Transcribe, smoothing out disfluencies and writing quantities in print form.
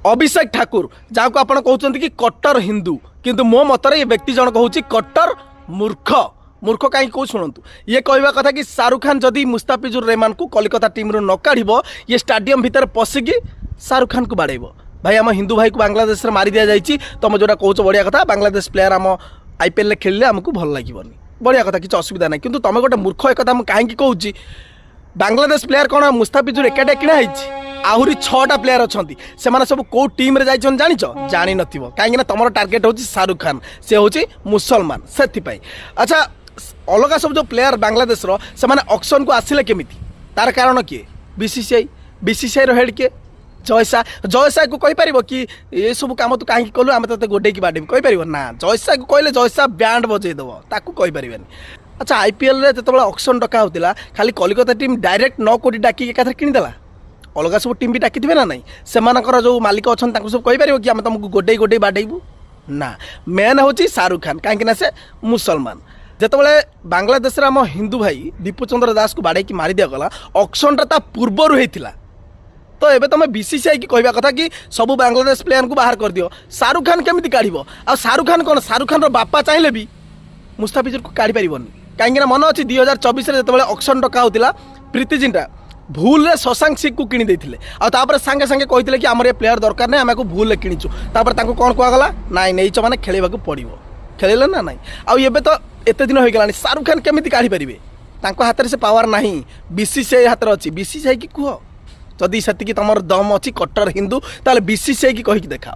ଅଭିଷେକ ଠାକୁର, ଯାହାକୁ ଆପଣ କହୁଛନ୍ତି କି କଟ୍ଟର ହିନ୍ଦୁ, କିନ୍ତୁ ମୋ ମତରେ ଏ ବ୍ୟକ୍ତି ଜଣକ ହେଉଛି କଟ୍ଟର ମୂର୍ଖ। ମୂର୍ଖ କାହିଁକି କହୁ, ଶୁଣନ୍ତୁ। ଇଏ କହିବା କଥା କି ଶାହରୁଖ ଖାନ ଯଦି ମୁସ୍ତାଫିଜୁର ରେହମାନକୁ କଲିକତା ଟିମ୍ରୁ ନ କାଢ଼ିବ, ଇଏ ଷ୍ଟାଡିୟମ ଭିତରେ ପଶିକି ଶାହରୁଖ ଖାନକୁ ବାଡ଼େଇବ। ଭାଇ, ଆମ ହିନ୍ଦୁ ଭାଇକୁ ବାଂଲାଦେଶରେ ମାରି ଦିଆଯାଇଛି। ତମେ ଯେଉଁଟା କହୁଛ ବଢ଼ିଆ କଥା। ବାଂଲାଦେଶ ପ୍ଲେୟାର ଆମ ଆଇପିଏଲ୍ରେ ଖେଳିଲେ ଆମକୁ ଭଲ ଲାଗିବନି, ବଢ଼ିଆ କଥା, କିଛି ଅସୁବିଧା ନାହିଁ। କିନ୍ତୁ ତମେ ଗୋଟେ ମୂର୍ଖ। ଏକଥା ମୁଁ କାହିଁକି କହୁଛି? ବାଂଲାଦେଶ ପ୍ଲେୟାର କ'ଣ ମୁସ୍ତାଫିଜୁର ଏକାଟିଆ କିଣା ହେଇଛି? ଆହୁରି ଛଅଟା ପ୍ଲେୟାର ଅଛନ୍ତି। ସେମାନେ ସବୁ କେଉଁ ଟିମ୍ରେ ଯାଇଛନ୍ତି ଜାଣିଛ? ଜାଣିନଥିବ, କାହିଁକିନା ତମର ଟାର୍ଗେଟ୍ ହେଉଛି ଶାହରୁଖ ଖାନ, ସେ ହେଉଛି ମୁସଲମାନ, ସେଥିପାଇଁ। ଆଚ୍ଛା, ଅଲଗା ସବୁ ଯେଉଁ ପ୍ଲେୟାର ବାଂଲାଦେଶର, ସେମାନେ ଅକ୍ସନକୁ ଆସିଲେ କେମିତି? ତାର କାରଣ କିଏ? ବିସିସିଆଇ। ବିସିସିଆଇର ହେଡ୍ କିଏ? ଜୟ ଶାହ। ଜୟ ଶାହକୁ କହିପାରିବ କି ଏସବୁ କାମ ତୁ କାହିଁକି କଲୁ, ଆମେ ତତେ ଗୋଡେଇକି ବାଡ଼େଇବୁ? କହିପାରିବ ନା। ଜୟ ଶାହକୁ କହିଲେ ଜୟ ଶାହ ବ୍ୟାଣ୍ଡ ବଜେଇଦେବ, ତାକୁ କହିପାରିବେନି। ଆଚ୍ଛା, ଆଇପିଏଲ୍ରେ ଯେତେବେଳେ ଅକ୍ସନ୍ ଡକା ହେଉଥିଲା, ଖାଲି କଲିକତା ଟିମ୍ ଡାଇରେକ୍ଟ 9 କୋଟି ଡାକିକି ଏକାଥରେ କିଣିଦେଲା? ଅଲଗା ସବୁ ଟିମ୍ ବି ଡାକିଥିବେ ନା ନାହିଁ? ସେମାନଙ୍କର ଯେଉଁ ମାଲିକ ଅଛନ୍ତି, ତାଙ୍କୁ ସବୁ କହିପାରିବ କି ଆମେ ତୁମକୁ ଗୋଡେଇ ଗୋଡେଇ ବାଡ଼େଇବୁ? ନା। ମେନ୍ ହେଉଛି ଶାହରୁଖ ଖାନ, କାହିଁକିନା ସେ ମୁସଲମାନ। ଯେତେବେଳେ ବାଂଲାଦେଶରେ ଆମ ହିନ୍ଦୁ ଭାଇ ଦୀପୁଚନ୍ଦ୍ର ଦାସକୁ ବାଡ଼େଇକି ମାରି ଦିଆଗଲା, ଅକ୍ସନଟା ତା ପୂର୍ବରୁ ହେଇଥିଲା। ତ ଏବେ ତମେ ବିସିସିଆଇ କି କହିବା କଥା କି ସବୁ ବାଂଲାଦେଶ ପ୍ଲେୟାରଙ୍କୁ ବାହାର କରିଦିଅ। ଶାହରୁଖ ଖାନ କେମିତି କାଢ଼ିବ? ଆଉ ଶାହରୁଖ ଖାନ କ'ଣ, ଶାହରୁଖ ଖାନର ବାପା ଚାହିଁଲେ ବି ମୁସ୍ତାଫିଜୁରକୁ କାଢ଼ି ପାରିବନି। କାହିଁକିନା ମନେ ଅଛି, 2024ରେ ଯେତେବେଳେ ଅକ୍ସନ୍ ଡକା ହେଉଥିଲା, ପ୍ରୀତି ଜିଣ୍ଟା ଭୁଲରେ ଶଶାଙ୍କ ସିଂକୁ କିଣି ଦେଇଥିଲେ। ଆଉ ତାପରେ ସାଙ୍ଗେ ସାଙ୍ଗେ କହିଥିଲେ କି ଆମର ଏ ପ୍ଲେୟାର ଦରକାର ନାହିଁ, ଆମେ ଆକୁ ଭୁଲରେ କିଣିଛୁ। ତାପରେ ତାଙ୍କୁ କ'ଣ କୁହାଗଲା? ନାଇଁ, ନେଇଛ ମାନେ ଖେଳିବାକୁ ପଡ଼ିବ। ଖେଳିଲେ ନା ନାଇଁ? ଆଉ ଏବେ ତ ଏତେ ଦିନ ହୋଇଗଲାଣି, ଶାହରୁଖ ଖାନ କେମିତି କାଢ଼ିପାରିବେ? ତାଙ୍କ ହାତରେ ସେ ପାୱାର ନାହିଁ, ବିସିସିଆଇ ହାତରେ ଅଛି। ବିସିସିଆଇ କି କୁହ, ଯଦି ସେତିକି ତମର ଦମ ଅଛି, କଟ୍ଟର ହିନ୍ଦୁ, ତାହେଲେ ବିସିସିଆଇ କି କହିକି ଦେଖାଅ।